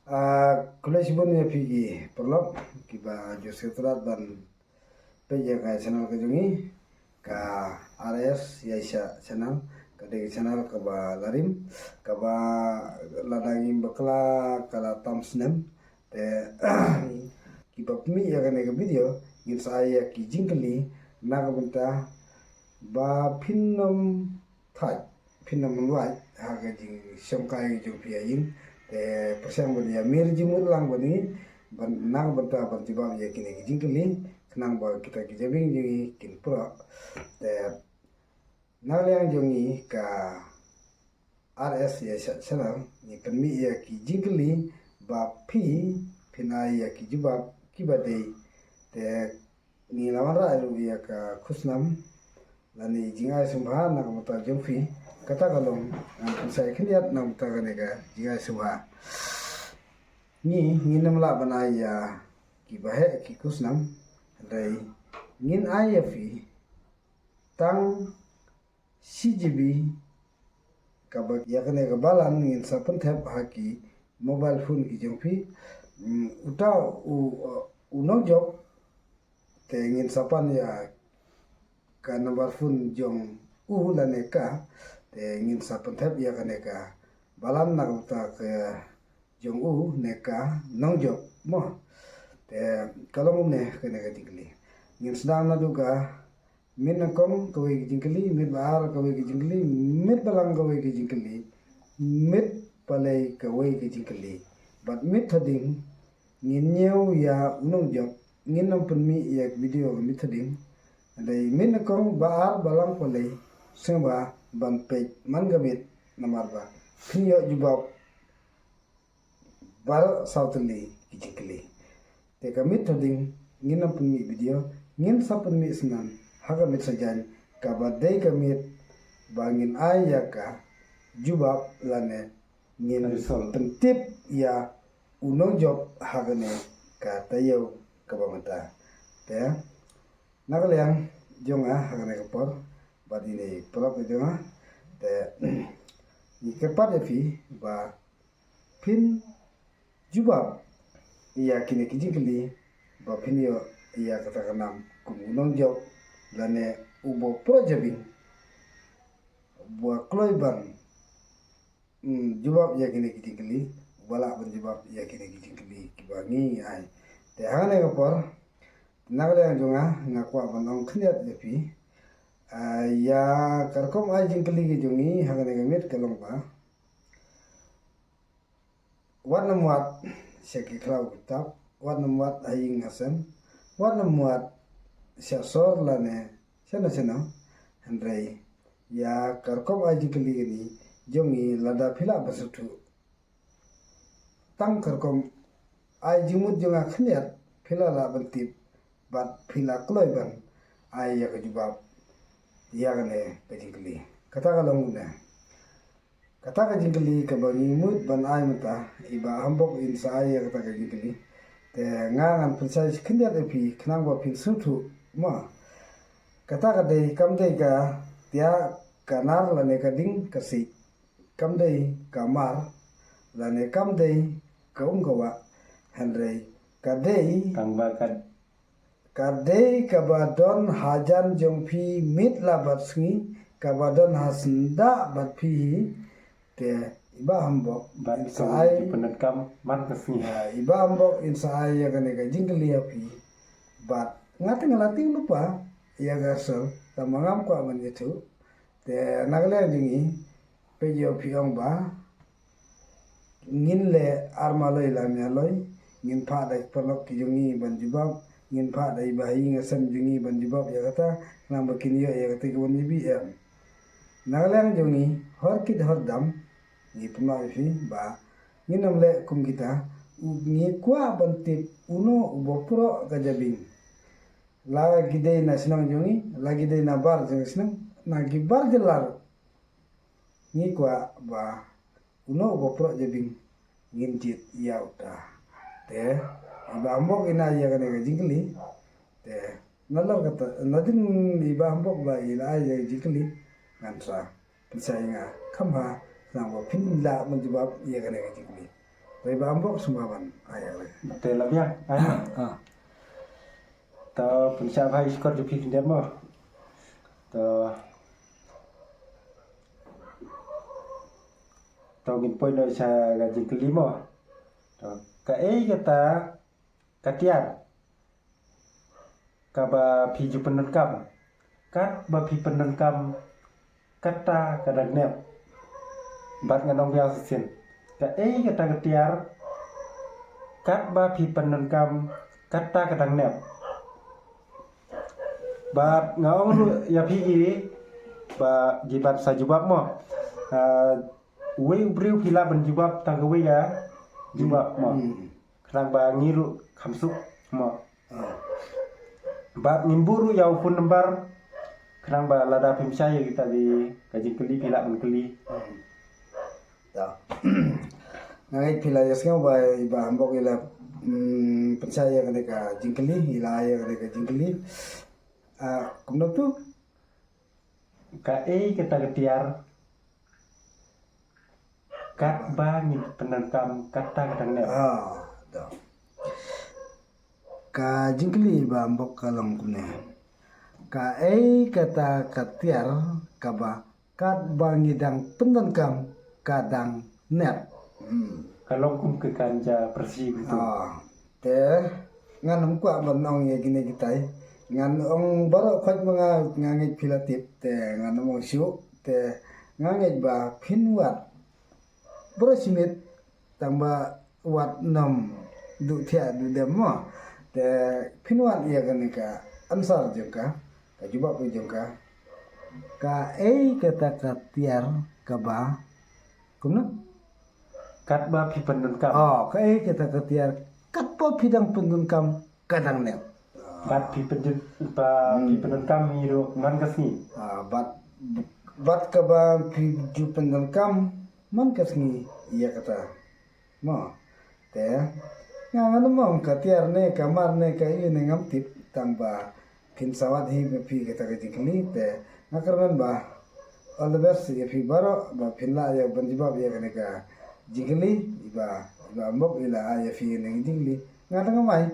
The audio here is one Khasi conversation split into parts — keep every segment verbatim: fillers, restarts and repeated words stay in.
Ah, khublei shibun ïa phi ki paralok kiba ju sngewtynnat ban peit ïa ka channel ka jong ngi, ka R S Ïaishah channel. Ka dei ka channel kaba la rim, kaba lada ngim bakla ka la tam snem. Te kiba pynmih ïa kane ka video ngin sa ai ïa ki jingkylli na ka bynta ba phin ym thait, phin ym lwait ha ka jingshongkai jong phi ïa ïing. Te pyrshang ban ïa mir jingmut lang bad ngi ban, na ka bynta ban jubab ïa kine ki jingkylli, khnang ba kita ki jabieng jong ngi kin pura. Te na ka liang jong ngi, ka R S Ïaishah channel, ngi pynmih ïa ki jingkylli ba phi phin ai ïa ki jubab kiba dei. Te ngi la wanrah ruh ïa ka khusnam lane jingai sngewbha na ka bynta jong phi. Kata ka long, ngan pynshai khyndiat na ka bynta kane ka jingai sngewbha. Ngi, ngin ym lah ban ai ïa kiba heh ki khusnam, hynrei ngin ai ïa phi tang shi G B, kaba ïa kane ka balan ngin sa pynthep ha ki mobile phone ki jong phi. Mm, uta u, u nongjop, te ngin sa pan ïa ka number phone jong u lane ka, te ngin sa pynthep ïa kane ka balan na ka bynta ka jong u ne ka nongjop mo. Te ka long kumne kane ka jingkylli. Ngin sdang naduh ka miet nyngkong kawei ka jingkylli, miet ba ar kawei ka jingkylli, miet ba lang kawei ka jingkylli, miet palei kawei ka jingkylli. Bad miet thading ngin ñiew ïa u nongjop, ngin ym pynmih ïa ka video ka miet thading. Hynrei miet nyngkong, ba ar, ba lang, palei, sngewbha ban peit man ka miet, namar ba phin ïoh jubab baroh saw tylli ki jingkylli. Te ka miet thading ngin ym pynmih video, ngin sa pynmih snem ha ka miet sajan, kaba dei ka miet ba ngin ai ïa ka jubab lane ngin pyntip ïa u nongjop ha kane ka taïew kaba mynta. Te na ka liang jong nga ha kane ka por, bad ine i paralok jong nga, te ngi kyrpad ïa phi ba phin jubab ïa kine ki jingkylli, ba phin ïoh ïa kata ka nam kum u nongjop lane uba pura jabieng, ba kloi ban, mm, jubab ïa kine ki jingkylli, ba lah ban jubab ïa kine ki jingkylli kiba ngi ai. Te ha kane ka por, na ka liang jong nga, nga kwah ban ong khyndiat ïa phi. Ah, ïa ka rukom ai jingkylli ki jong ngi ha kane ka miet ka long ba, wat nym wad sha ki khlaw ki tap, wat nym wad ha ïing ha sem, wat nym wad sha sor lane shano shano, hynrei ïa ka rukom ai jingkylli kane jong ngi, lada phi lah ban sngewthuh tang ka rukom ai jingmut jong nga khyndiat, phi la lah ban tip bad phi la kloi ban ai ïa ka jubab ïa kane ka jingkylli. Kata ka long kumne. Kata ka jingkylli kaba ngi mut ban ai mynta, i Bah Hambok in sa ai ïa kata ka jingkylli. Te nga ngan pynshai khyndiat ïa phi khnang ba phin sngewthuh ma. Kata ka dei, kam dei ka tiah ka nar lane ka ding ka siej. Kam dei ka mar lane kam dei ka um ka wah, hynrei ka dei, tang ba ka ka dei kaba don hajan jong phi miet la bad sngi, kaba don ha syndah bad phi hi. Te i Bah Hambok, bad in sa ai, pyndonkam man ka sngi. Ïa, i Bah Hambok in sa ai ïa kane ka jingkylli ïa phi. Bad nga te nga la tieng lypa ïa ka sel, tangba ngam kwah ban ïathuh. Te na ka liang jong ngi, peit ïoh phi ong ba ngin leh ar maloi la mia loi, ngin phah da ki paralok ki jong ngi ban jubab, ngin phah da i Bah ha ïing ha sem jong ngi ban jubab ïa kata, khnang ba kin ïoh ïa kata ka wan ïa bi em. Na ka liang jong ngi, hor kit hor dam, ngi pynmih ïa phi ba ngin ym leh kum kita, u, ngi kwah ban tip uno uba proh ka jabieng. La ki dei na shnong jong ngi, la ki dei na bar jong shnong, na ki bar jylla ruh. Ngi kwah ba uno uba proh jabieng ngin jied ïa uta. Te i Bah Hambok in ai ïa kane ka jingkylli. Te nalor kata, nadien i Bah Hambok ba i la ai ïa ka jingkylli, ngan sa pynshai nga kham bha, khnang ba phin lah ban jubab ïa kane ka jingkylli. Te ba ambok sumba ban ai ale. Te la biang ai. Ah. To pynshah bha i shkor jong phi khyndiat mo. To to ngin poi noh sha ka jingkylli mo. To kaei kata ka tiar kaba phi ju pyndonkam. Katba phi pyndonkam kata ka dang nep. Bad ngan ong biang shisien. Kaei kata ka tiar katba phi pyndonkam kata ka dang nep. Bad nga ong ruh ïa phi ki ba ki ban sa jubab mo. Ah, uwei u briew phi lah ban jubab tang kawei ka jubab mo. Hmm. Khnang ba ngi ruh kham suk mo. Ah. Bad ngin buh ruh ïa u phone number khnang ba lada phim shai ïa kita ki ka jingkylli phi lah ban kylli. Hmm. Ya. Nga ngeit phi la ïohsngew ba i Bah Hambok i la, mm, pynshai ïa kane ka jingkylli, i la ai ïa kane ka jingkylli. Ah, kumno tu? Kaei kata ka tiar katba ngi pyndonkam kata ka dang nep. Ah, da. Ka jingkylli Bah Hambok ka long kumne. Kaei kata ka tiar kaba katba ngi dang pyndonkam ka dang nep. Hmm. Ka long kum ka kanja persi gitu. Ah, te ngan ym kwah ban ong ïa kine kitai. Ngan ong baroh khoit ma nga, nga ngeit phi la tip te ngan ym ong shuh te nga ngeit ba phin wad baroh shi miet tang ba wad nym duh thiah duh dem mo. Te phin wad ïa kane ka answer jong ka, ka jubab jong ka. Kaei kata ka tiar kaba kumno? Katba phi pyndonkam. Oh, kaei kata ka tiar katba phi dang pyndonkam ka dang nep. Bad phi pyndonkam ïa u man ka sngi. Ah, bad, bad kaba phi ju pyndonkam man ka sngi ïa kata. Mo. Te nga ngan ym ong ka tiar ne ka mar ne ka ïu ne ngam tip tang ba phin sa wad hi ba phi kata ka jingkylli te nga kyrmen ba all the best ïa phi baroh ba phin lah ïa ban jubab ïa kane ka jingkylli i Bah, i Bah Hambok i la ai ïa phi kane ka jingkylli. Nga tang mai.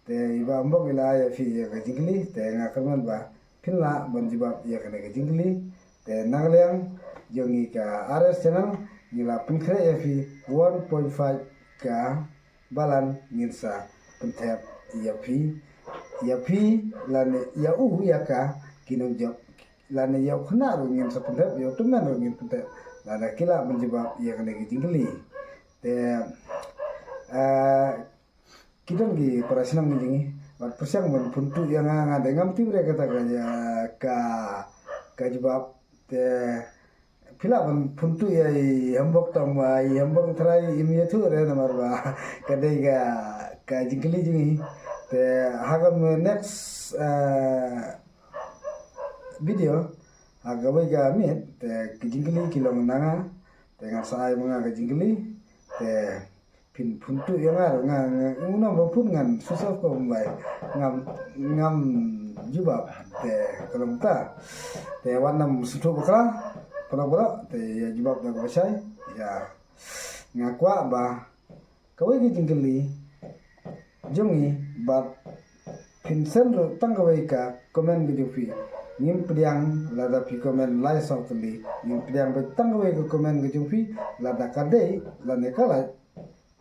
Te i Bah Hambok i la ai ïa phi ïa ka jingkylli te nga kyrmen ba phin lah ban jubab ïa kane ka jingkylli. Te na ka liang jong ngi ka R S channel ngi la pynkhreh ïa phi one point five K balan ngin sa pynthep ïa phi, ïa phi lane ïa u ïa ka ki nongjop lane ïa u khynnah ruh ngin sa pynthep, ïa u tymmen ruh ngin pynthep lada ki lah ban jubab ïa kane ka jingkylli. Te, ah, ki don ki para shnong ki jong ngi bad pyrshang ban phone tuh ïa nga, nga dei ngam tip re kata ka, ka, ka jubab. Te phi lah ban phone tuh ïa i Hambok tang ba i Hambok trai im ïathuh re namar ba ka dei ka, ka jingkylli jong ngi. Te ha ka next, eh, video ha kawei ka miet te ka jingkylli ki long na nga. Te ngan sa ai ma nga ka jingkylli te phin phone tuh ïa nga, nga, nga, nga, nga ba phone ngan switch off ko mobile. Ngam, ngam jubab te ka long ta. Te wat nym sngewthuh bakla, paralok paralok, te ïa jubab da kaba shai. Ïa nga kwah ba kawei ka jingkylli jong ngi bad phin send ruh tang kawei ka comment ka jong phi. Ngim pdiang lada phi comment lai saw tylli. Ngim pdiang beit tang kawei ka comment ka jong phi lada ka dei lane ka lait.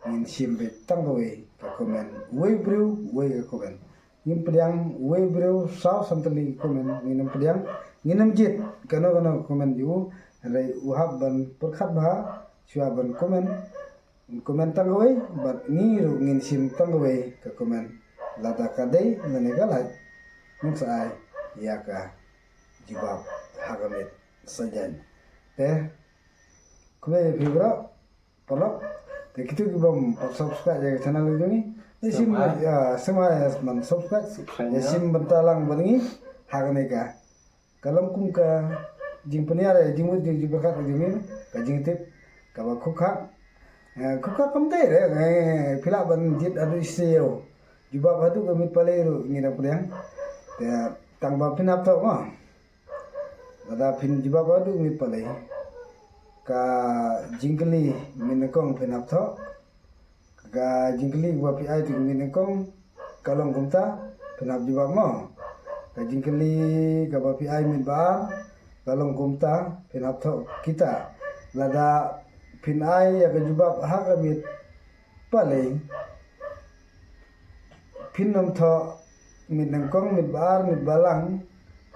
Ngin shim beit tang kawei ka comment. Uwei briew uwei ka comment. Ngim pdiang uwei briew saw san tylli ka comment. Ngin ym pdiang, ngin ym jied kano kano ka comment jong u. Hynrei u hap ban pyrkhat bha shuwa ban comment. Comment tang kawei bad ngi ruh ngin shim tang kawei ka comment. Lada ka dei lane ka lait ngin sa ai ïa ka jubab ha ka miet sa jan. Te khublei ïa phi baroh paralok. Te kito ki bym pat subscribe ïa ka channel jong ngi, ïa shim, ïa shim ban subscribe, ïa shim bynta lang bad ngi ha kane ka Ka long kum ka jingpynïar, jingmut, jing, jingpyrkhat, jingmim, ka jingtip kaba khukkhak. Eh, khukkhak kam dei re, eh, phi lah ban jied haduh shisha ïew. Jubab haduh ka miet palei ruh ngi dang pdiang. Te tang ba phin hap thoh ma. Lada phin jubab haduh miet palei, ka jingkylli mynnyngkong phin hap thoh. Ka jingkylli kaba phi ai te ka miet nyngkong ka long kumta, phin hap jubab mo. Ka jingkylli kaba phi ai miet ba ar ka long kumta, phin hap thoh kita. Lada phin ai ïa ka jubab ha ka miet palei, phin ym thoh miet nyngkong, miet ba ar, miet ba lang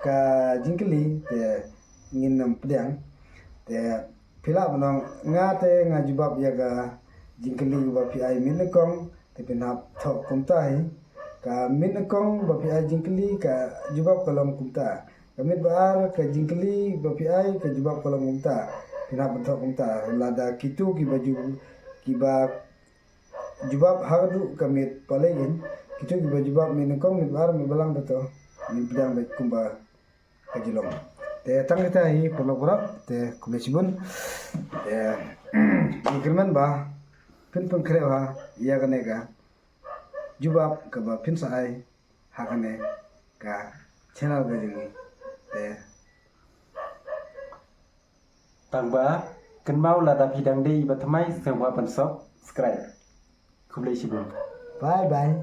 ka jingkylli, te ngin ym pdiang. Te phi lah ban ong nga te nga jubab ïa ka jingkylli kaba phi ai miet nyngkong, te phin hap thoh kumta hi. Ka miet nyngkong ba phi ai jingkylli ka jubab ka long kumta. Ka miet ba ar ka jingkylli ba phi ai ka jubab ka long kumta. Phin hap ban thoh kumta. Lada kito kiba ju-, kiba jubab haduh ka miet palei, kito kiba jubab miet nyngkong, miet ba ar, miet ba lang, te to ngin pdiang beit kumba ka jinglong. Te tang kita hi paralok baroh, te khublei shibun. Te ngi kyrmen ba phin pynkhreh ha ïa kane ka jubab kaba phin sa ai ha kane ka channel ka jong ngi. Te tang ba kynmaw, lada phi dang dei iba thymmai, sngewbha ban subscribe. Khublei shibun. Bye bye.